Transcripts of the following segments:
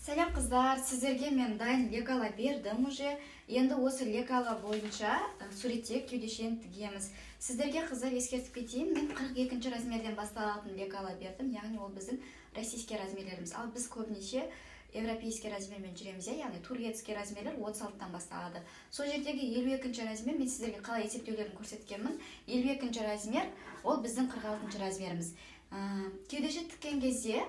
Сәлем, қыздар! Сіздерге мен дайын лекала бердім уже. Енді осы лекала бойынша суретте кеудешені тігеміз. Сіздерге, қыздар, ескертіп кетейін, мен 42 размерден басталатын лекала бердім, яғни ол біздің российский размерлеріміз. Ал біз көбінесе европейский размермен жүреміз, иә, яғни турецкий размерлер 36-тан басталады. Сол жердегі 52 размер, мен сіздерге қалай есептеулерін көрсеткенмін. 52 размер ол біздің 46 размеріміз. Кеудеше тіккен кезде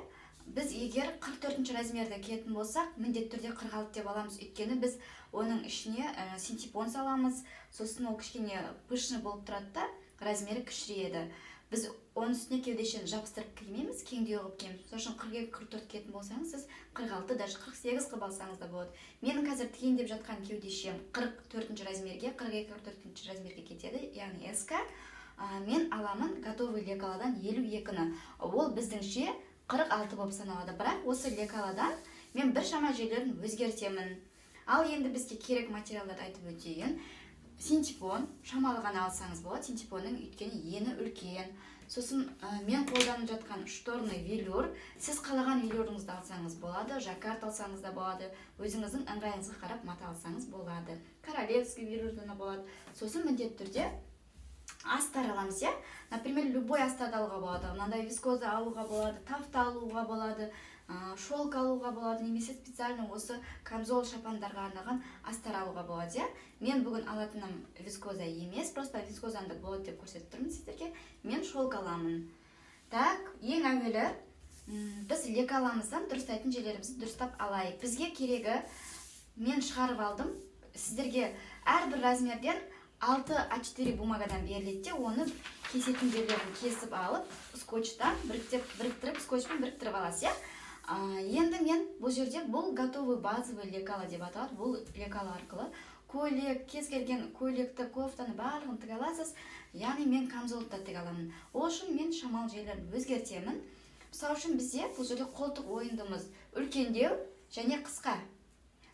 біз егер 44 размерді киетін болсақ, міндетті түрде 46 деп аламыз, өйткені біз оның ішіне синтепон саламыз, сосын ол кішкене пышный болып тұрады да, размері кішірейеді. Біз оның үстіне кеудешені жабыстырып кимейміз, кеңдеу қылып киеміз. Сол үшін 42, 44 киетін болсаңыз, сіз 46, даже 48 қылып алсаңыз да болады. Менің қазір тігейін деп жатқан кеудешем 44 размерге, 42, 44 размерге кетеді, яғни СК. Мен аламын готовый лекаладан 52-ні. Ол біздіңше 46 болып саналады, бірақ осы лекаладан мен біршама жерлерін өзгертемін. Ал енді бізге керек материалдарды айтып өтейін. Синтепон шамалы ғана алсаңыз болады, синтепонның өйткені ені үлкен. Сосын мен қолданып жатқан шторный велюр, сіз қалаған велюріңізді алсаңыз болады, жаккард алсаңыз да болады, өзіңіздің ыңғайыңызға қарап мата алсаңыз болады. Королевский велюрдан да болады. Сосын міндетті түрде астар аламыз, иә? Например, любой астарды алуға болады. Мынандай вискоза алуға болады, тафта алуға болады, шелк алуға болады, немесе специально осы камзол, шапандарға арналған астар алуға болады, иә? Мен бүгін алатыным вискоза емес, просто вискозаны да болады деп көрсетіп тұрмын сіздерге. Мен шелк аламын. Так, ең әуелі біз лекаламыздан дұрыстайтын жерлерімізді дұрыстап алайық. Бізге керегі, мен шығарып алдым. Сіздерге әрбір размерден 6 А4 бумагадан беріледі де, оны кесетін жерлерін кесіп алып, скотчтан біріктіріп, скотчпен біріктіріп аласыз, иә? Енді мен бұл жерде бұл готовый базовый лекала деп аталады. Бұл лекала арқылы көйлек, кез келген көйлекті, кофтаны барлығын тіге аласыз. Яғни мен камзолды да тіге аламын. Ол үшін мен шамалы жерлерін өзгертемін. Мысалы үшін, бізде бұл жерде қолтық ойындымыз үлкендеу және қысқа.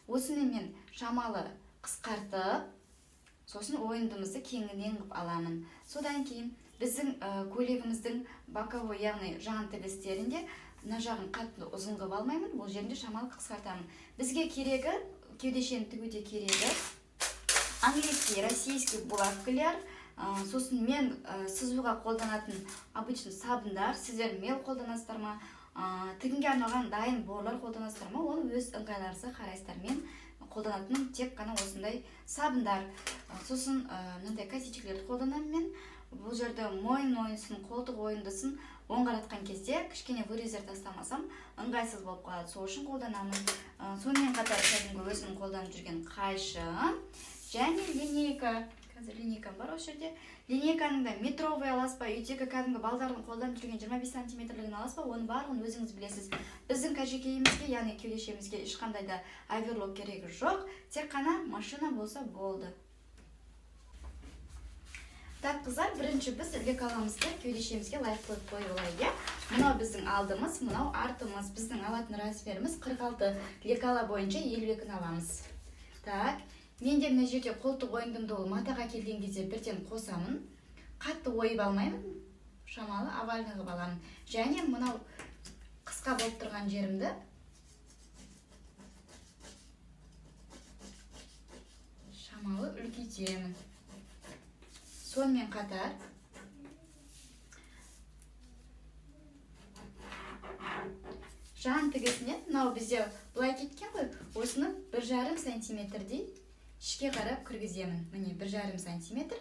Осыны мен шамалы қысқартып, сосын ойындымызды кеңінен қылып аламын. Содан кейін біздің көйлегіміздің боковой, яғни жан тігістерінде мына жағын қатты ұзын қылып алмаймын, бұл жерінде шамалы қысқартамын. Бізге керегі, кеудешені тігуде керегі английский, российский булавкалар, сосын мен сызуға қолданатын обычный сабындар. Сіздер мел қолданасыздар ма, тігінге арналған дайын борлар қолданасыздар ма, оны өз ыңғайларыңызға қарайсыздар. Мен қолданатыным тек қана осындай сабындар. Сосын мынандай косичкалерді қолданамын мен. Бұл жерде мойын ойындысын, қолтық ойындысын оң қаратқан кезде кішкене вырезер тастамасам ыңғайсыз болып қалады, сол үшін қолданамын. Сонымен қатар кәдімгі өзім қолданып жүрген қайшы және линейка. Қазір линейкам бар осы жерде. Линейканың да метровый аласыз ба, үйдегі кәдімгі балдардың қолданып жүрген 25 сантиметрлігін аласыз ба, оның барлығын өзіңіз білесіз. Біздің кәжекейімізге, яғни кеудешемізге ешқандай да оверлок керегі жоқ, тек қана машина болса болды. Так, қыздар, бірінші біз лекаламызды кеудешемізге лайық қойып қойып алайық, иә? Мынау біздің алдымыз, мынау артымыз. Біздің алатын размеріміз 46, лекала бойынша 52-ні аламыз. Так, менде мына жерде қолтық ойындымды ол матаға келген кезде бірден қосамын. Қатты ойып алмаймын, шамалы овальный қылып аламын. Және мынау қысқа болып тұрған жерімді шамалы үлкейтемін. Сонымен қатар жан тігісінен мынау бізде былай кеткен ғой, осыны 1,5 сантиметрдей ішке қарап кіргіземін. Міне, 1,5 сантиметр.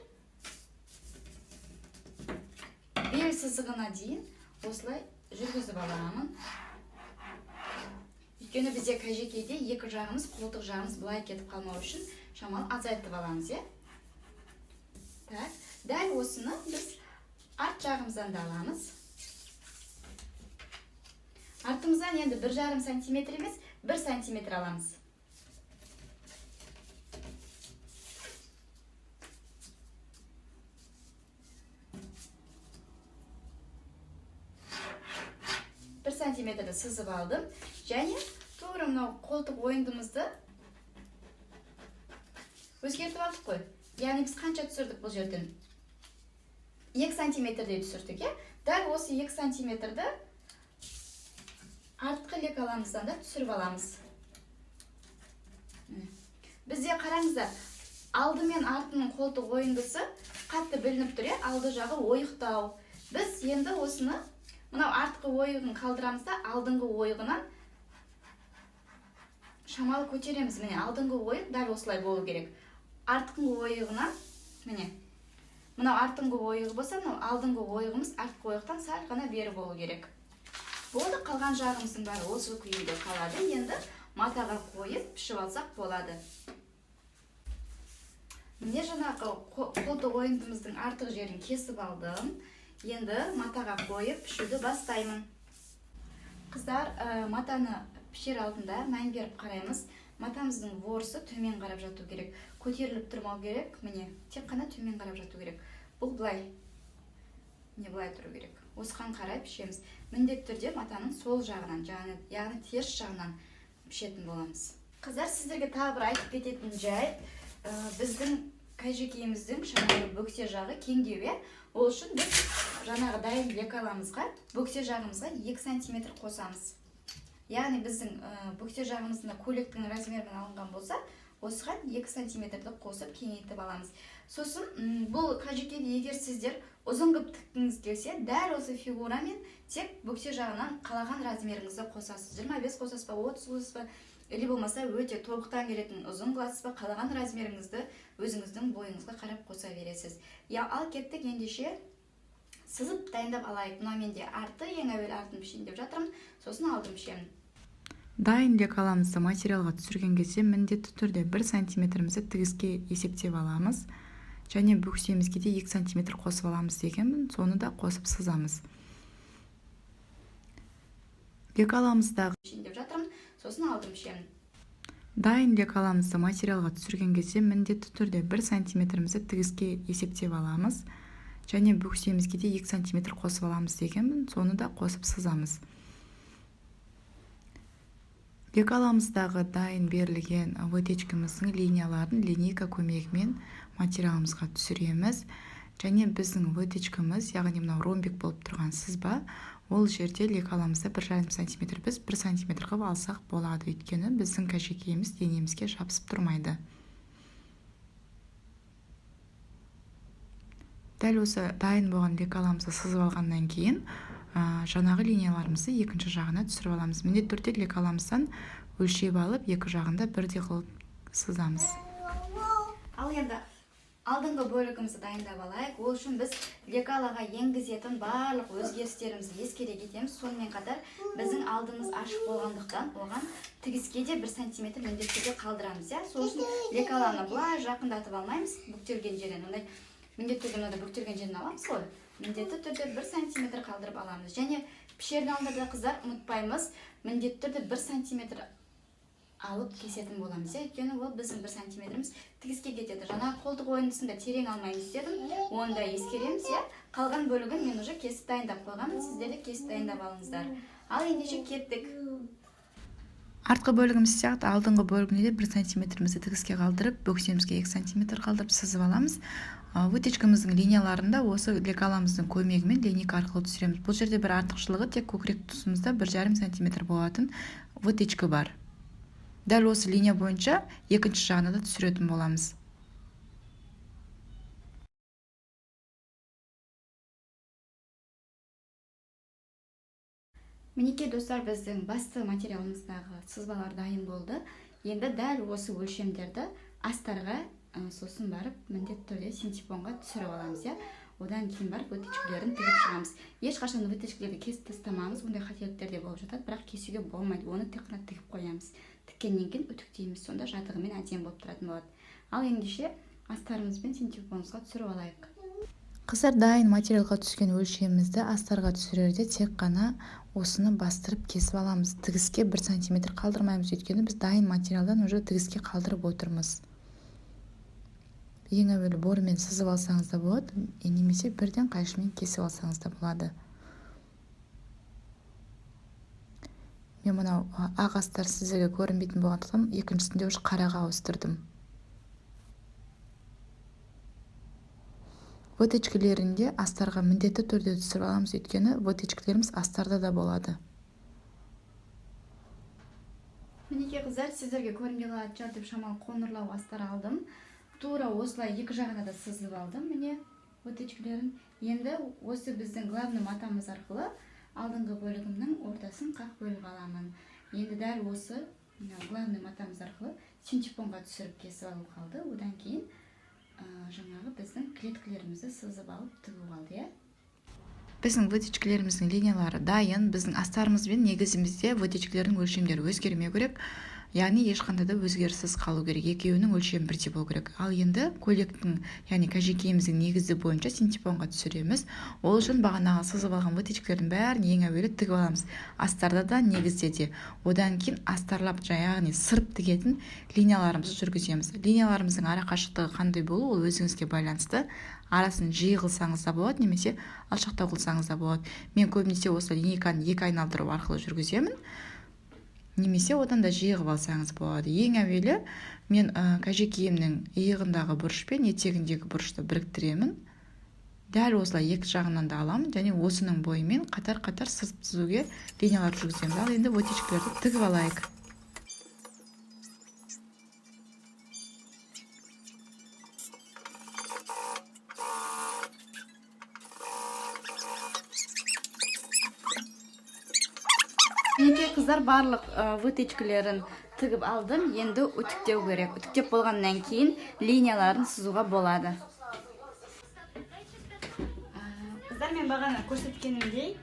Бел сызығына дейін осылай жүргізіп аламын. Өйткені бізде кәжекейде екі жағымыз, қолтық жағымыз былай кетіп қалмау үшін шамалы азайтып аламыз, иә? Так, дәл осыны біз арт жағымыздан да аламыз. Артымыздан енді 1,5 сантиметр емес, 1 сантиметр аламыз. 1 сантиметрді сызып алдым. Және тура мынау қолтық ойындымызды өзгертіп алдық қой. Яғни біз қанша түсірдік бұл жерден? 2 сантиметрдей түсірдік, иә? Дәл осы 2 сантиметрді артқы лекаламыздан да түсіріп аламыз. Бізде қараңыздар, алды мен артының қолтық ойындысы қатты білініп тұр, иә, алды жағы ойықтау. Біз енді осыны мынау артқы ойығын қалдырамыз да, алдыңғы ойығынан шамалы көтереміз. Міне, алдыңғы ойық дәл осылай болу керек. Артқы ойығынан, міне, мынау артыңғы ойығы болса, мынау алдыңғы ойығымыз артқы ойықтан сәл ғана бері болу керек. Болды, қалған жағымыздың бәрі осы күйінде қалады. Енді матаға қойып пішіп алсақ болады. Міне, жаңағы қолтық ойындымыздың артық жерін кесіп алдым. Енді матаға қойып пішуді бастаймын. Қыздар, матаны пішер алдында мән беріп қараймыз. Матамыздың ворсы төмен қарап жату керек. Көтеріліп тұрмау керек. Міне, тек қана төмен қарап жату керек. Бұл былай. Міне, былай тұру керек. Осыған қарай пішеміз. Міндетті түрде матаның сол жағынан, яғни теріс жағынан пішетін боламыз. Қыздар, сіздерге тағы бір айтып кететін жайт, біздің кәжекейіміздің шамалы бөксе жағы кеңдеу, иә? Ол үшін біз жаңағы дайын лекаламызға, бөксе жағымызға 2 сантиметр қосамыз. Яғни біздің бөксе жағымыздың көйлектің размерімен алынған болса, осыған 2 сантиметрді қосып кеңейтіп аламыз. Сосын бұл кәжекейді егер сіздер ұзын қылып тіккіңіз келсе, дәл осы фигурамен тек бөксе жағынан қалаған размеріңізді қосасыз. 25 қосасыз ба, 30 қосасыз ба, или болмаса өте тобықтан келетін ұзын қыласыз ба, қалаған размеріңізді өзіңіздің бойыңызға қарап қоса бересіз. Я, ал кеттік ендеше сызып дайындап алайық. Мына менде арты, ең әуелі артын пішейін деп жатырмын, сосын алдын пішемін. Дайын лекаламызды материалға түсірген кезде міндетті түрде 1 сантиметрімізді тігіске есептеп аламыз. Және бөксемізге де 2 сантиметр қосып аламыз дегенмін, соны да қосып сызамыз. Лекаламыздағы пішейін деп жатырмын, сосын алдын пішемін. Дайын лекаламызды материалға түсірген кезде міндетті түрде 1 сантиметрімізді тігіске есептеп аламыз. Және бөксемізге де 2 сантиметр қосып аламыз дегенмін, соны да қосып сызамыз. Лекаламыздағы дайын берілген вытечкамыздың линияларын линейка көмегімен материалымызға түсіреміз. Және біздің вытечкамыз, яғни мынау ромбик болып тұрған сызба, ол жерде лекаламызда бір жарым сантиметр, біз 1 сантиметр қылып алсақ болады, өйткені біздің кәжекейіміз денемізге жабысып тұрмайды. Дәл осы дайын болған лекаламызды сызып алғаннан кейін, жаңағы линияларымызды екінші жағына түсіріп аламыз. Міндетті түрде лекаламыздан өлшеп алып, екі жағында бірдей қылып сызамыз. Ал енді алдыңғы бөлігімізді дайындап алайық. Ол үшін біз лекалаға енгізетін барлық өзгерістерімізді ескере кетеміз. Сонымен қатар біздің алдымыз ашық болғандықтан оған тігіске де 1 сантиметр міндетті түрде қалдырамыз, иә? Сол үшін лекаланы былай жақындатып алмаймыз, бүктелген жерінен. Ондай міндетті түрде мынада бүктелген жерін аламыз ғой. Міндетті түрде 1 сантиметр қалдырып аламыз. Және пішердің алдында да, қыздар, ұмытпаймыз, міндетті түрде 1 сантиметр алып кесетін боламыз, иә? Өйткені ол біздің 1 сантиметріміз тігіске кетеді. Жаңа қолтық ойындысын да терең алмаймыз дедім, оны да ескереміз, иә? Қалған бөлігін мен уже кесіп дайындап қойғанмын, сіздер де кесіп дайындап алыңыздар. Ал ендеше кеттік. Артқы бөлігіміз сияқты алдыңғы бөлігіне де 1 сантиметрімізді тігіске қалдырып, бөксемізге 2 сантиметр қалдырып сызып аламыз. Вытечкамыздың линияларын да осы лекаламыздың көмегімен линейка арқылы түсіреміз. Бұл жерде бір артықшылығы тек көкірек тұсымызда бір жарым сантиметр болатын вытечка бар. Дәл осы линия бойынша екінші жағына да түсіретін боламыз. Мінекей, достар, біздің басты материалымыздағы сызбалар дайын болды. Енді дәл осы өлшемдерді астарға, сосын барып міндетті түрде синтепонға түсіріп аламыз, иә? Одан кейін барып вытечкалерін тігіп шығамыз. Ешқашан вытечкалерді кесіп тастамаңыз, ондай қателіктер де болып жатады, бірақ кесуге болмайды, оны тек қана тігіп қоямыз. Тіккеннен кейін үтіктейміз, сонда жатығымен әдемі болып тұратын болады. Ал ендеше астарымызбен синтепонымызға түсіріп алайық. Қыздар, дайын материалға түскен өлшемімізді астарға түсірерде тек қана осыны бастырып кесіп аламыз. Тігіске 1 сантиметр қалдырмаймыз, өйткені біз дайын материалдан уже тігіске қалдырып отырмыз. Ең әуелі бормен сызып алсаңыз да болады, немесе бірден қайшымен кесіп алсаңыз да болады. Мен мынау ақ астар сіздерге көрінбейтін болғандықтан екіншісінде уже қараға ауыстырдым. Вытечкалерінде астарға міндетті түрде түсіріп аламыз, өйткені вытечкалеріміз астарда да болады. Мінекей қыздар, сіздерге көрінбей қалатын шығар деп шамалы қоңырлау астар алдым. Тура осылай екі жағына да сызып алдым, міне выточкалерін. Енді осы біздің главный матамыз арқылы алдыңғы бөлігімнің ортасын қақ бөліп аламын. Енді дәл осы главный матамыз арқылы синтепонға түсіріп кесіп алу қалды. Одан кейін жаңағы біздің клеткалерімізді сызып алып тігу қалды, иә. Біздің выточкалеріміздің линиялары дайын. Біздің астарымыз бен негізімізде выточкалердің өлшемдері өзгермеу керек. Яғни ешқандай да өзгеріссіз қалу керек. Екеуінің өлшемі бірдей болу керек. Ал енді көйлектің, яғни кәжекейіміздің негізі бойынша синтепонға түсіреміз. Ол үшін бағанағы сызып алған выточкалердің бәрін ең әуелі тігіп аламыз. Астарда да, негізде де. Одан кейін астарлап, яғни сырып тігетін линияларымызды жүргіземіз. Линияларымыздың ара қашықтығы қандай болу, ол өзіңізге байланысты. Арасын жиі қылсаңыз да болады, немесе алшақтау қылсаңыз да болады. Мен көбінесе осы линейканы екі айналдыру арқылы жүргіземін. Немесе одан да жиі қылып алсаңыз болады. Ең әуелі мен кәжекейімнің иығындағы бұрыш пен етегіндегі бұрышты біріктіремін. Дәл осылай екі жағынан да аламын және осының бойымен қатар-қатар сызып түзуге линиялар жүргіземіз. Ал енді выточкалерді тігіп алайық. Мінекей қыздар, барлық выточкалерін тігіп алдым. Енді үтіктеу керек. Үтіктеп болғаннан кейін линияларын сызуға болады. Қыздар, мен бағана көрсеткенімдей,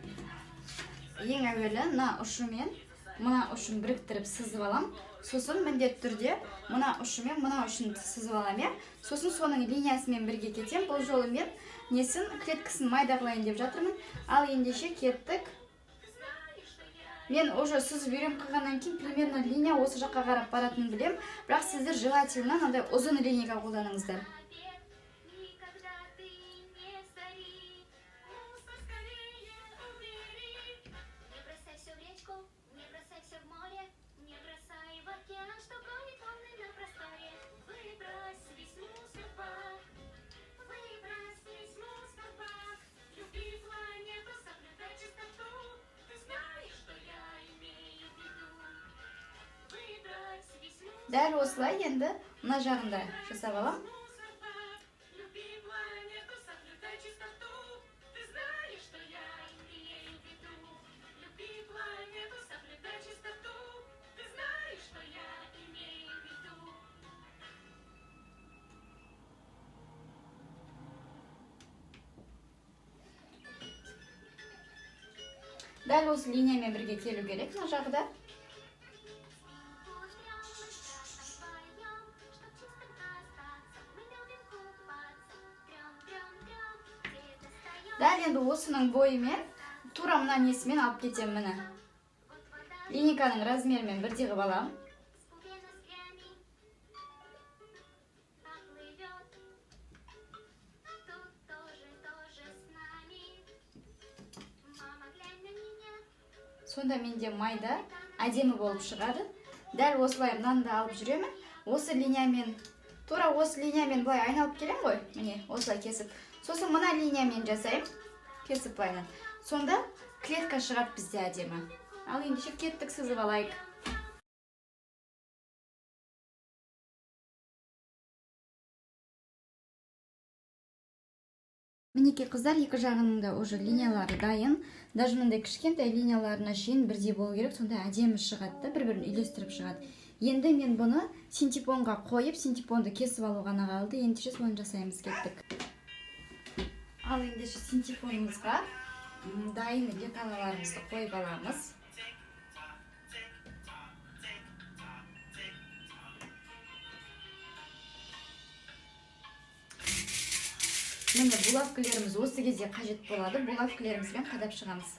ең әуелі мына ұшымен мына ұшын біріктіріп сызып алам. Сосын міндетті түрде мына ұшымен мына ұшын сызып алам, иә. Сосын соның линиясымен бірге кетем. Бұл жолы мен несін, клеткасын майда қылайын деп жатырмын. Ал ендеше кеттік. Мен уже сызып үйреніп қалғаннан кейін примерно линия осы жаққа қарап баратынын білем. Бірақ сіздер желательно мынандай ұзын линейка қолданыңыздар. Дәл осылай енді мына жағында жасап алам. Дәл осы линиямен бірге келу керек мына жағы да. Дәл енді осының бойымен тура мына несімен алып кетемін, міне. Линейканың размерімен бірдей қылып аламын. Сонда менде майда әдемі болып шығады. Дәл осылай мынаны да алып жүремін. Осы линиямен, тура осы линиямен былай айналып келемін ғой. Міне, осылай кесіп. Сосын мына линиямен жасаймын, кесіп былайынан. Сонда клетка шығады бізде әдемі. Ал ендеше кеттік, сызып алайық. Мінекей қыздар, екі жағының да уже линиялары дайын. Даже мындай кішкентай линияларына шейін бірдей болу керек, сонда әдемі шығады да, бір-бірін үйлестіріп шығады. Енді мен бұны синтепонға қойып, синтепонды кесіп алу ғана қалды. Ендеше соны жасаймыз, кеттік. Ал ендеше синтепонымызға дайын лекалаларымызды қойып аламыз. Міне, булавкалеріміз осы кезде қажет болады. Булавкалерімізбен қадап шығамыз.